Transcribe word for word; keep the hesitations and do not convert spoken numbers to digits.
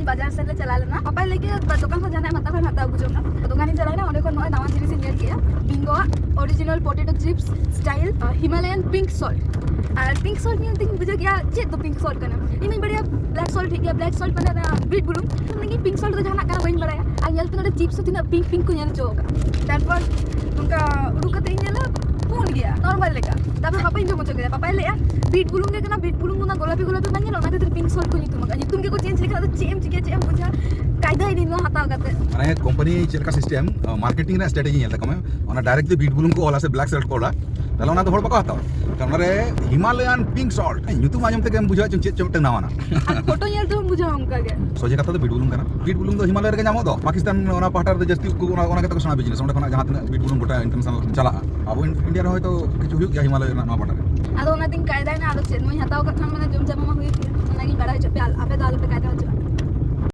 ᱵᱟᱡᱟᱨ ᱥᱮᱫ ᱞᱮ ᱪᱟᱞᱟᱣ ᱞᱮᱱᱟ᱾ ᱯᱟᱯᱟᱭ ᱞᱟᱹᱭ ᱠᱮᱫᱟ ᱫᱚᱠᱟᱱ ᱠᱷᱚᱱ ᱡᱟᱦᱟᱱᱟᱜ ᱮᱢ ᱦᱟᱛᱟᱣ ᱠᱷᱟᱱ ᱦᱟᱛᱟᱣ ᱟᱹᱜᱩ ᱡᱚᱝ ᱢᱮ᱾ ᱫᱚᱠᱟᱱᱤᱧ ᱪᱟᱞᱟᱣ ᱮᱱᱟ, ᱚᱸᱰᱮ ᱠᱷᱚᱱ ᱱᱚᱜᱼᱚᱭ ᱱᱟᱣᱟ ᱡᱤᱱᱤᱥ ᱤᱧ ᱧᱮᱞ ᱠᱮᱫᱟ, ᱵᱤᱝᱜᱳ ᱟᱜ original potato chips style Himalayan pink salt. ᱟᱨ ᱯᱤᱝᱠ ᱥᱚᱞᱴ ᱧᱮᱞ ᱛᱮᱧ ᱵᱩᱡᱷᱟᱹᱣ ᱠᱮᱫᱟ ᱪᱮᱫ ᱫᱚ ᱯᱤᱝᱠ ᱥᱚᱞᱴ ᱠᱟᱱᱟ᱾ ᱤᱧ ᱢᱟᱧ ᱵᱟᱲᱟᱭᱟ ᱵᱞᱮᱠ ᱥᱚᱞᱴ ᱴᱷᱤᱠ ᱜᱮᱭᱟ, ᱵᱞᱮᱠ ᱥᱚᱞᱴ ᱢᱟᱱᱮ ᱚᱱᱟ ᱵᱤᱴ ᱵᱩᱞᱩᱝ᱾ ᱢᱮᱱᱫᱟᱹᱧ ᱯᱤᱝᱠ ᱥᱚᱞᱴ ᱫᱚ ᱡᱟᱦᱟᱱᱟᱜ ᱠᱟᱱᱟ ᱵᱟᱹᱧ ᱵᱟᱲᱟᱭᱟ᱾ ᱟᱨ ᱧᱮᱞ ᱯᱮ ᱱᱚᱰᱮ ᱪᱤᱯᱥ ᱦᱚᱸ ᱛᱤᱱᱟᱹᱜ ᱯᱤᱝᱠ ᱯᱤᱝᱠ ᱠᱚ ᱧᱮᱞ ᱦᱚᱪᱚ ᱟᱠᱟᱫ᱾ ᱛᱟᱨᱯᱚᱨ ᱱᱚᱝᱠᱟ ᱩᱰᱩᱠ ᱠᱟᱛᱮ ᱤᱧ ᱧᱮᱞᱟ ᱯᱩᱸᱰ ᱜᱮᱭᱟ ᱱᱚᱨᱢᱟᱞ ᱞᱮᱠᱟ᱾ ᱛᱟᱨᱯᱚᱨ ᱯᱟᱯᱟᱧ ᱡᱚᱢ ᱦᱚᱪᱚ ᱠᱮᱫᱟ, ᱯᱟᱯᱟᱭ ᱞᱟᱹᱭᱟ ᱵᱤᱴ ᱵᱩᱞᱩᱝ ᱜᱮ ᱠᱟᱱᱟ, ᱵᱤᱴ ᱵᱩᱞᱩᱝ ᱚᱱᱟ ᱜᱳᱞᱟᱯᱤ ᱜᱳᱞᱟᱯᱤ ᱵᱟᱝ ᱧᱮᱞᱚᱜ, ᱚᱱᱟ ᱠᱷᱟᱹᱛᱤᱨ ᱯᱤᱝᱠ ᱥᱚᱞᱴ ᱠᱚ ᱧᱩᱛᱩᱢ ᱟᱠᱟᱫᱟ᱾ ᱧᱩᱛᱩᱢ ᱜᱮᱠᱚ ᱪᱮᱧᱡᱽ ᱞᱮᱠᱷᱟᱱ ᱟᱫᱚ ᱪᱮᱫ ᱮᱢ ᱪᱤᱠᱟᱹᱭᱟ, ᱪᱮᱫ ᱮᱢ ᱵᱩᱡᱷᱟᱹᱣᱟ᱾ ᱠᱟᱭᱫᱟ ᱤᱧ ᱱᱚᱣᱟ ᱦᱟᱛᱟᱣ ᱠᱟᱛᱮ᱾ ᱢᱟᱱᱮ ᱠᱳᱢᱯᱟᱱᱤ ᱪᱮᱫ ᱞᱮᱠᱟ ᱥᱤᱥᱴᱮᱢ, ᱢᱟᱨᱠᱮᱴᱤᱝ ᱨᱮᱭᱟᱜ ᱥᱴᱨᱟᱴᱮᱡᱤ ᱧᱮᱞ ᱛᱟᱠᱚ ᱢᱮ, ᱚᱱᱟ ᱰᱟᱭᱨᱮᱠᱴ ᱡᱩᱫᱤ ᱵᱤᱴ ᱵᱩᱞᱩᱝ ᱠᱚ ᱚᱞᱟ ᱥᱮ ᱵᱞᱮᱠ ᱥᱚᱞᱴ ᱠᱚ ᱚᱞᱟ, ᱛᱟᱦᱞᱮ ᱚᱱᱟ ᱫᱚ ᱦᱚᱲ ᱵᱟᱠᱚ ᱦᱟᱛᱟᱣᱟ᱾ ᱠᱟᱨᱚᱱ ᱚᱱᱟᱨᱮ ᱦᱤᱢᱟᱞᱚᱭᱟᱱ ᱯᱤᱝᱠ ᱥᱚᱞᱴ ᱧᱩᱛᱩᱢ ᱟᱸᱡᱚᱢ ᱛᱮᱜᱮᱢ ᱵᱩᱡᱷᱟᱹᱣᱟ ᱪᱮᱫ ᱪᱚᱝ ᱢᱤᱫᱴᱟᱝ ᱱᱟᱣᱟᱱᱟᱜ᱾ ᱟᱨ ᱯᱷᱳᱴᱳ ᱧᱮᱞ ᱛᱮᱦᱚᱸ ᱵᱩᱡᱷᱟᱹᱣᱟ ᱚᱱᱠᱟ ᱜᱮ᱾ ᱥᱚᱡᱷᱮ ᱠᱟᱛᱷᱟ ᱫᱚ ᱵᱤᱴ ᱵᱩᱞᱩᱝ ᱠᱟᱱᱟ᱾ ᱵᱤᱴ ᱵᱩᱞᱩᱝ ᱫᱚ ᱦᱤᱢᱟᱞᱚᱭ ᱨᱮᱜᱮ ᱧᱟᱢᱚᱜ ᱫᱚ᱾ ᱯᱟᱠᱤᱥᱛᱟᱱ ᱚᱱᱟ ᱯᱟᱦᱴᱟ ᱨᱮᱫᱚ ᱡᱟᱹᱥᱛᱤ ᱩᱱᱠᱩ ᱚᱱᱟ, ᱚᱱᱟ ᱜᱮᱛᱟ ᱠᱚ ᱥᱮᱬᱟ ᱵᱤᱡᱽᱱᱮᱥ᱾ ᱚᱸᱰᱮ ᱠᱷᱚᱱᱟᱜ ᱡᱟᱦᱟᱸ ᱛᱤᱱᱟᱹᱜ ᱵᱤᱴ ᱵᱩᱞᱩᱝ ᱜᱚᱴᱟ ᱤᱱᱴᱟᱨᱱᱮᱥᱚᱱᱟᱞ ᱪᱟᱞᱟᱜᱼᱟ᱾ ᱟᱵᱚ ᱤᱱ-, ᱤᱱᱰᱤᱭᱟ ᱨᱮ ᱦᱚᱭᱛᱳ ᱠᱤᱪᱷᱩ ᱦᱩᱭᱩᱜ ᱜᱮᱭᱟ ᱦᱤᱢᱟᱞᱚᱭ ᱨᱮᱱᱟᱜ ᱱᱚᱣᱟ ᱯᱟᱦᱴᱟ ᱨᱮ᱾ ᱟᱫᱚ ᱚᱱᱟᱛᱤᱧ ᱠᱟᱭᱫᱟᱭᱮᱱᱟ, ᱟᱫᱚ ᱪᱮᱫ, ᱱᱚᱣᱟᱧ ᱦᱟᱛᱟᱣ ᱠᱟᱜ ᱠᱷᱟᱱ ᱢᱟᱱᱮ ᱡᱚᱢ ᱪᱟᱵᱟ ᱢᱟ ᱦᱩᱭᱩᱜ ᱜᱮᱭᱟ᱾ ᱚᱱᱟᱜᱤᱧ ᱵᱟᱲᱟᱭ ᱦᱚᱪᱚ ᱯᱮᱭᱟ, ᱟᱞ-, ᱟᱯᱮ ᱫᱚ ᱟᱞᱚᱯᱮ ᱠᱟᱭᱫᱟ ᱦᱚᱪᱚᱜᱼᱟ᱾